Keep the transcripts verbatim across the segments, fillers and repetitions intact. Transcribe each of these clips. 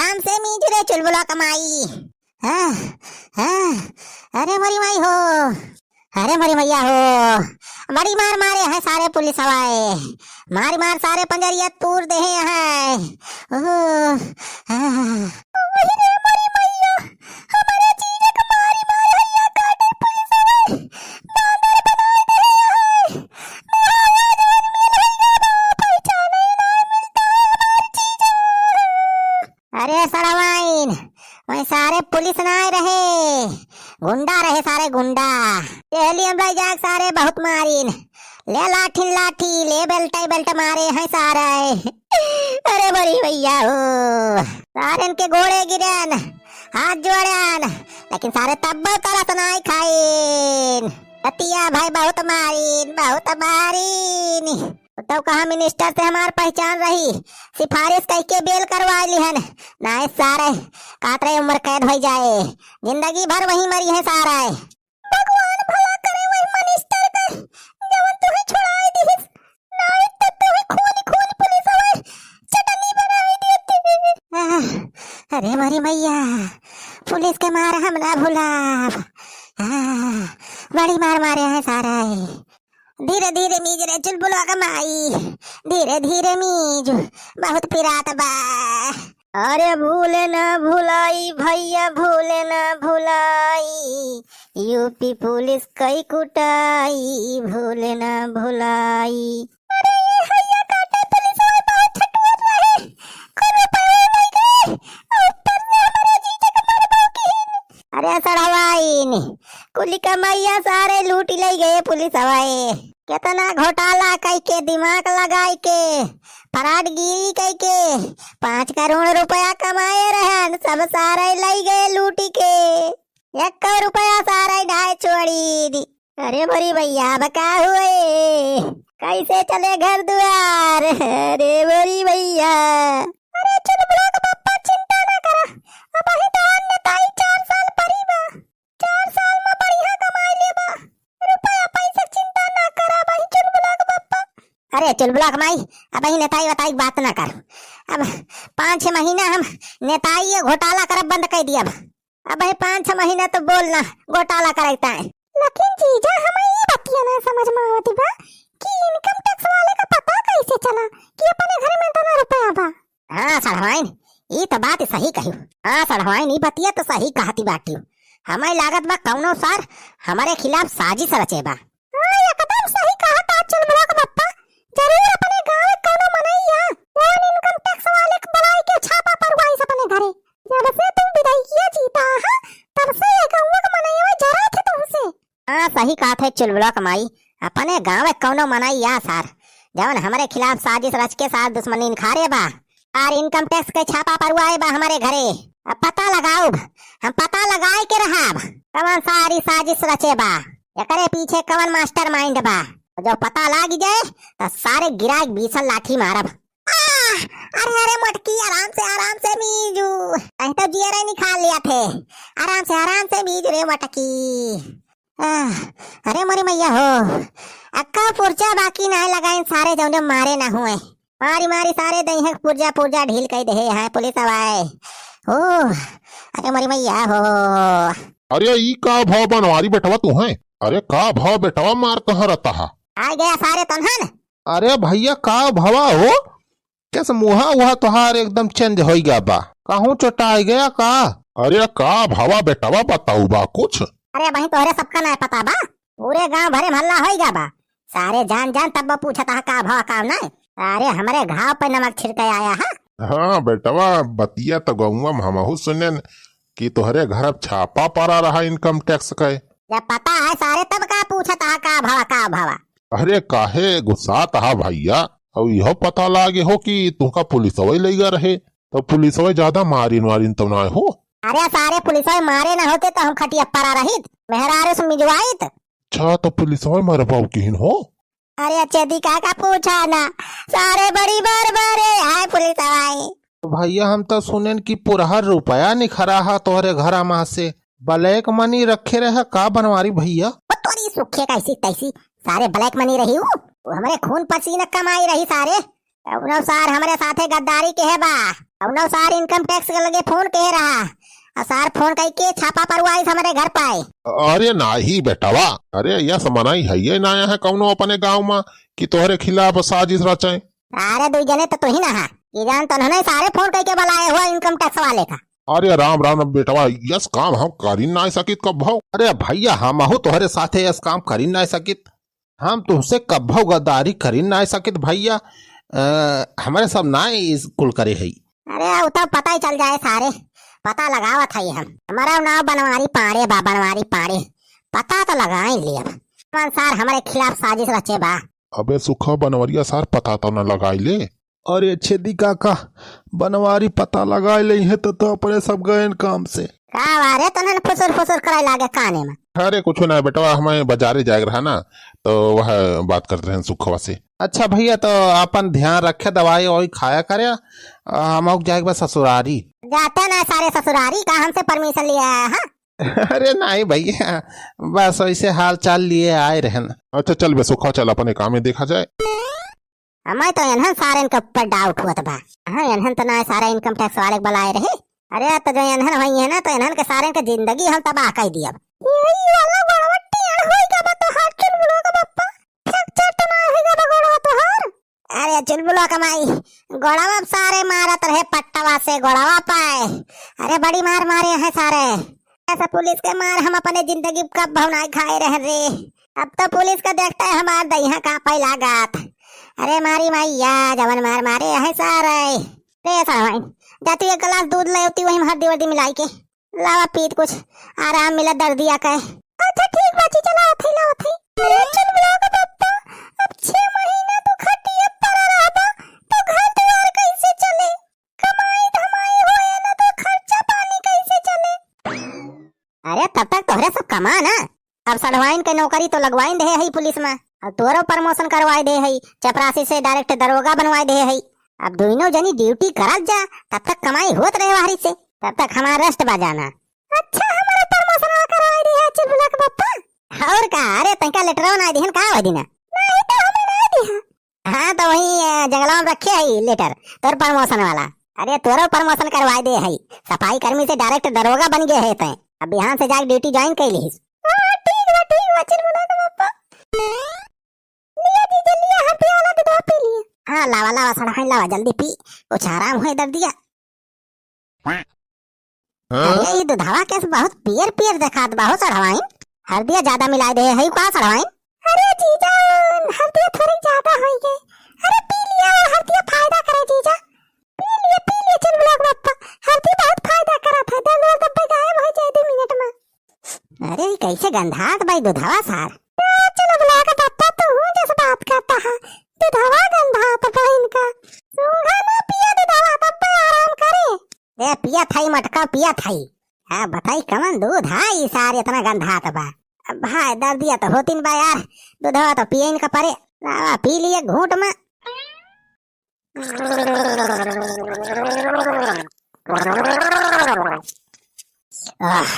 हमसे मीज रे चुलबुला कमाई। हाँ, हाँ, अरे मोरी माई हो, अरे मोरी मैया हो, बड़ी मार मारे हैं सारे पुलिस वाले, मारी मार सारे पंजरिया तूर देहे हैं। ओह, हाँ। वही रे मोरी मैया, हमारे जीजा का मारी मार हैया काटे पुलिस वाले, बांदर बनाए देहे हैं। महाराज आदमी हैया बा, पहचाने ना मिलता है हमारे जीजा। अरे सड़वाइन, वहीं सारे पुलिस ना आए रहे, गुंडा रहे सारे गुंडा। पहली हम लोग जाके सारे बहुत मारिन, ले लाठिन लाठी, ले बेल्टे बेल्ट मारे हैं सारे। अरे बड़ी भैया हो, सारे इनके गोड़े गिरन, हाथ जोड़न, लेकिन सारे तब्बो तरस नाई खाइन। रतिया भाई बहुत मारिन, बहुत मारिन। तब कहा मिनिस्टर से हमार पहचान रही, सिफारिश कह के बेल करवा लिहन, नाय सारे काट रहे उम्र कैद हो जाए, जिंदगी भर वहीं मरी है सारे। भगवान भला करे वही मिनिस्टर का, जवन तुहे छुड़ाए दिहिस, नाय तो तुहे खून खून पुलिस वाले चटनी बनाए देते। आह, अरे मोरी मैया, पुलिस के मार हम ना भुलाब। आह, बड़ी मार मारे हैं सारे। धीरे धीरे मीज रे चुलबुलवा का माई, धीरे धीरे मीज, बहुत पिरात बा। अरे भूले ना भुलाई भैया, भूले ना भुलाई, यूपी पुलिस कई कुटाई, भूले ना भुलाई। अरे ये हैया काटे पुलिस वाले बहुत छटुअर रहे, कोनो पावे नहीं गए, ऊपर से हमारे जीजा के मारे बाकी। अरे सड़वाइन, कुल कमैया सारे लूट ले गए पुलिस वाले। केतना घोटाला कई के, दिमाग लगाई के, फराडगिरी कई के पाँच करोड़ रुपया कमाए रहन, सब सारे लई गए लूटी के। एक रुपया सारे ढाई छोड़ी दी। अरे मोरी भैया, अब का हुए? कैसे चले घर दुआर? अरे मोरी भैया। अरे चुलबुला के पप्पा, चिंता ना करा, अब ही तो अन्य ताई चार साल परी बा। चार साल में बढ़िया कमाई लेबा। रुपया पैसा चिंता ना करा भाई चुलबुला के पप्पा। अरे चुलबुला के माई, अब ही नेताई वताई के बात ना कर। अब पाँच छह महीना हम नेताई ये घोटाला करब बंद कर दिया। अब ही पाँच छह महीना तो बोल ना, घोटाला करता है। लेकिन जीजा, हमें ई बतिया ना समझ में आवत बा कि इनकम टैक्स वाले का पता कैसे चला कि अपने घर में इतना रुपया बा? हाँ सड़वाइन, ई त बात सही कही। हाँ सड़वाइन, ई बतिया त सही कहती बाटी। हमें लागत बा कौनो सार हमारे खिलाफ साजिश रचे बा। हाँ, एकदम सही कहा ता चुलबुला के पप्पा। जरूर अपने गाँव में कौनो मनई या जौन इनकम टैक्स वाले के बुलाई के छापा परवाइस अपने घरे। जब से तुम विधायकिया जीता हा, तब से ये गाँव के मनई जरा थे तुमसे। हाँ, सही कहत है चुलबुला के माई, अपने गाँव के कौनो मनई या सार, जवन हमरे खिलाफ साजिश रच के सार दुश्मनी निखारे बा, और इनकम टैक्स के छापा परवाए बा हमरे घरे। अब पता लगाउब, हम पता लगाए के रहब, कवन सारी साजिश रचे बा, एकरे पीछे कवन मास्टरमाइंड बा। जो पता लाग जाए, तो सारे गिराए के बीसल लाठी मारब। आह, अरे, अरे, मोटकी, आराम से, आराम से मीजू। कहीं तो जियरे निकाल लिया थे। आराम से, आराम से मीजू रे मोटकी। आह, अरे मोरी मैया हो, अक्का पुर्जा बाकी नाय लगाइन सारे जौने मारे ना हुए। मारी मारी सारे दहिया पुर्जा पुर्जा ढील कई देहे हैं पुलिस वाले। ओ, अरे मोरी मैया हो। अरे ई का भाव बनवारी बेटवा तू है? अरे का भाव बेटवा मार कहाँ रहता है? आ गया सारे तनहन। अरे भैया का भवा हो? कैसे मुहा उहा तोहार एकदम चेंज होई गा बा? कहूँ चोटाई गया का? अरे का भवा बेटवा बताऊ बा कुछ? अरे भाई तोहरे सबका ना पता बा, पूरे गांव भरे में हल्ला होई गा बा। सारे जान जान तब पूछत हा का भवा का ना। अरे हमरे घाव पे नमक छिड़के आया हा। हाँ बेटवा, बतिया तो गौवा में हमहू सुनेन कि तोहरे घर अब छापा पड़ा रहा इनकम टैक्स के। जब पता है सारे तब का पूछत हा का भवा का भवा। अरे काहे गुस्सात हा भैया? अब इहो पता लागे हो कि तुमका पुलिसवे लइगा रहे, तो पुलिसवे ज्यादा मारिन वारिन तो ना हो। अरे सारे पुलिसवे मारे ना होते तो हम खटिया परा रहित, मेहरारू से मिजवाइत। अच्छा तो पुलिसवे मरबाऊ किहिन हो? अरे चेदी का का पूछा ना, सारे बड़ी बार बारे आए पुलिसवे। तो भैया हम तो सुनेन कि पुरहर रुपया निखरा हा तोहरे घरा मा से, ब्लैक मनी रखे रहे का बनवारी भैया? ओ तोरी सुखे कैसी तैसी, सारे ब्लैक मनी रही हूँ, वो हमरे खून पसीना कमाई रही सारे। कौनो सार हमरे साथे गद्दारी के है बा, कौनो सार income tax के लगे फोन कहे रहा, और सार फोन कइके छापा परवाइस हमरे घर पाए। अरे नाही बेटवा, अरे यस मनई हइये ना है कौनो अपने गाँव मा कि तोहरे खिलाफ साजिश रचे। अरे दुई जने तो तुही ना हा, ये जान तो नहीं सारे फोन कइके बुलाए हुआ income tax वाले का। अरे राम राम बेटवा, यस काम हम करी ना सकित कब भौ। अरे भइया, हमहू तोहरे साथे यस काम करी ना सकित। हम तुहसे कब्बो गद्दारी करी नाय सकित भइया। अ, हमरे सब नाय इस कुल करे हई। अरे, उ तो पता ही चल जाए सारे, पता लगावत हई हम। हमारा नाव बनवारी पांड़े बा, बनवारी पांड़े। पता तो लगाई लेब। कौन सार हमरे खिलाफ साजिश रचे बा। अबे सुखा बनवरिया सार, पता तो न लगाई ले। अरे छेदी काका, बनवारी पता लगाए लेइहें तो, तो अपने सब गएन काम से। का बा रे, तोहन फुसुर फुसुर करे लागे काने में। अरे कुछ ना बेटवा, हमें बाजारे जाए रहा ना, तो वह बात करते हैं सुखवा से। अच्छा भइया, तो अपन ध्यान रखे, दवाई ववाई खाया करे, आ, हम जाए बा ससुरारी। जाते ना सारे ससुरारी, का हमसे permission लिए आया है? अरे नहीं भइया, बस वैसे हाल चाल लिए आए रहन। अच्छा चल बे सुखा, चल अपने कामे देखा जाए। हमें तो एनहन सारेन के ऊपर doubt होत बा। हाँ, एनहन तो ना सारे income tax वाले के बुलाए रहे। अरे, तो जो एनहन होइहें ना, तो एनहन के सारेन के जिंदगी हम तबाह कर दियब। यही वाला गोड़वा टेढ़ होई गवा तोहार चुलबुलवा का पप्पा। fracture तो ना होई गवा गोड़वा तोहार? अरे, चुलबुलवा का माई, गोड़वा सारे मारत रहे पट्टवा से गोड़वा पाए। अरे, बड़ी मार मारे हैं सारे। ऐसा पुलिस के मार हम अपने जिंदगी कब भवनाई खाए रहे रे। अब तो पुलिस का देखते हमार दहिया कांपे लागत। अरे मारी मैया, जवन मार मारे है सारे। रे सारे, जा तू एक गिलास दूध ले आती, वही में हरदी वर्दी मिलाई के लावा, पीत कुछ आराम मिला दर्दिया के। अच्छा ठीक बा, चला आथई, लावा आथई। अरे चुलबुलवा का पप्पा, अब छह महीना तू खटिया पर रहबा, तो घर द्वार कैसे चले? कमाई धमाई होए ना तो खर्चा पानी कैसे चले? अरे तब तक तोहरे सब कमा ना। अब सढ़वाइन के नौकरी तो लगवाइन दे है पुलिस में, अब तोरो promotion करवाए दे है, चपरासी से direct दरोगा बनवाए दे है। अब दोनों जनी duty करत जा, तब तक कमाई होत रहे बाहरी से, तब तक हमार rest बा जाना। अच्छा, हमारा promotion करवाए दे है चुलबुला के पप्पा। और का, अरे तंका लेटरवा ना दिहन का हो दिना? नहीं तो हमें नहीं दिहा। हाँ, तो वही, अ, जंगलवा में रखे है letter, तोर promotion वाला। अरे, तोरो promotion करवाए दे है, सफाई कर्मी से direct दरोगा बन गए है तैं। अब बिहान से जाके duty join कर लीस। हाँ, ठीक बा, ठीक बा, चुलबुला के पप्पा। लिया जीजा, लिया, हरदी वाला दूधवा पी लिया। हाँ, लावा, लावा, सड़हाई लावा, जल्दी पी, कुछ आराम होए दर्दिया। हाँ? अरे, ई दुधवा कैसे बहुत पियर पियर देखात बा हो सढ़वाइन? हरदिया ज्यादा मिलाए दे है का सढ़वाइन? अरे जीजा, हरदिया थोड़ी ज्यादा होई गई। अरे पी लिया, हरदिया फायदा करे जीजा। पी लिया, पी लिया, चुलबुला के पप्पा, हरदी बहुत फायदा करत है, दर्द वर्द दब्बे गायब हो जाए दो मिनट में। अरे, ई कैसे गंधात बा ई दुधवा सार? ए, चुलबुला के पप्पा, तू हूँ जस बात करता है, दुधवा गंधात बा इनका। सूंघा ना पिया दुधवा, तब पे आराम करे। ए, पिया थाई मटका, पिया थाई। हाँ, बताई कमन दूध है ई सार इतना गंधात बा? अब भाई दर्दिया तो होतिन बा यार, दुधवा तो पिए इनका परे। लावा, पी लिए घूंट में। आह।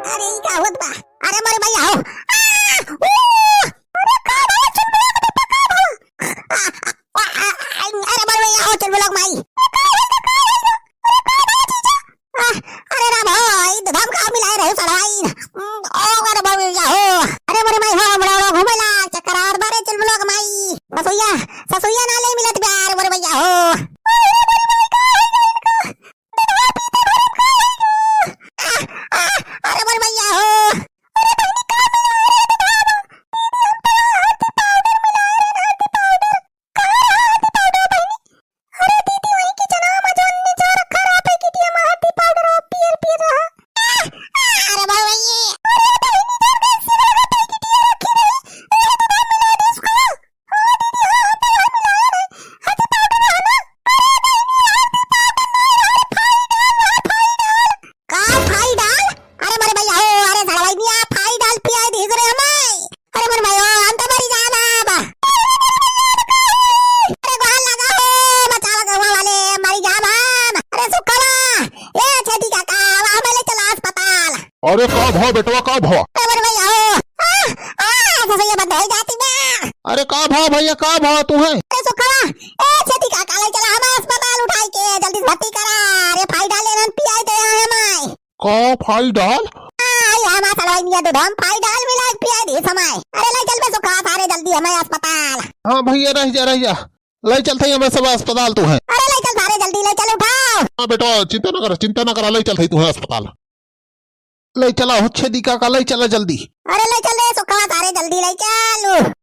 अरे, ई का होत बा? अरे, मोरे भैया हो। आ! ऊ! अरे, का भला चुलबुला के पप्पा, का भला? आ, आ, आ, आ, आ, अरे, मोरे भैया हो, चुलबुला के माई। अरे, का भला, का भला? अरे, का भला, जीजा? आ, अरे राम हो, ई दूध में का मिलाए रहे सड़वाइन? ओ, अरे मोरे भैया हो। अरे मोरे माई हो, बड़ा बड़ा घूमेला, चक्कर आवत बारे चुलबुला के माई। ससुइया, ससुइया ना ले मिलत प्यार, मोरे भैया हो। अरे मोरे माई, का है इनका? दूधवा पीते भरम का है इनका? आ, आ, अरे मोरे भैया हो। अरे बहनी, का मिला रे दूधवा में? दीदी, हम तो हल्दी पाउडर मिलाए रहे, हल्दी पाउडर। कहाँ रहा हल्दी पाउडर बहनी? अरे दीदी, वही किचनवा में जौन नीचे रखा रहा पैकेटिया में हल्दी पाउडर, वो पियर पियर रहा। आ, आ, अरे बाबा ये। अरे बहनी, जौन गैस से लगा पैकेटिया रखी रही, वही तो दाम मिला दे इसको। हाँ दीदी, हाँ, हम तो वही मिलाया रहे। हल्दी पाउडर रहा ना? अरे बहनी, हल्दी पाउडर नहीं रहा, फाई डाल रहा, फाई डाल। का फाई डाल? अरे मोरे भैया हो, अरे सड़वाइनिया, फाई डाल पियाए दीस रे हमें। अरे मोरे भैया, हम तो मरी जाब अब। अरे गोहार लगा हो, बचावा गौवा वाले, मरी जाब हम। अरे सुखवा, ए छेदी काका, आवा हमें ले चला अस्पताल। अरे का भा बेटवा, का भा? अरे मोरे भैया हो, आ, आ, ससुइया बंद हो जाती बा। अरे का भा भैया, का भा तू है? अरे सुखवा, ए छेदी काका ले चला हमें अस्पताल उठाई के। का फाइडाल? हाँ, आई हमार सड़वाई निया दूध हम फाइडाल मिला के पिया दी समय। अरे लइ चल बे सुखा सारे जल्दी हमें अस्पताल। हाँ भइया, रहि जा, रहि जा। लइ चलत ही हमें सब अस्पताल तुहैं। अरे लइ चल सारे जल्दी, लइ चल उठाओ। हाँ बेटा, चिंता न करा, चिंता न करा, लइ चलत ही तुहैं अस्पताल। लइ चला हो छेदी काका, लइ चला जल्दी। अरे लइ चल रे सुखवा सारे जल्दी लइ चल।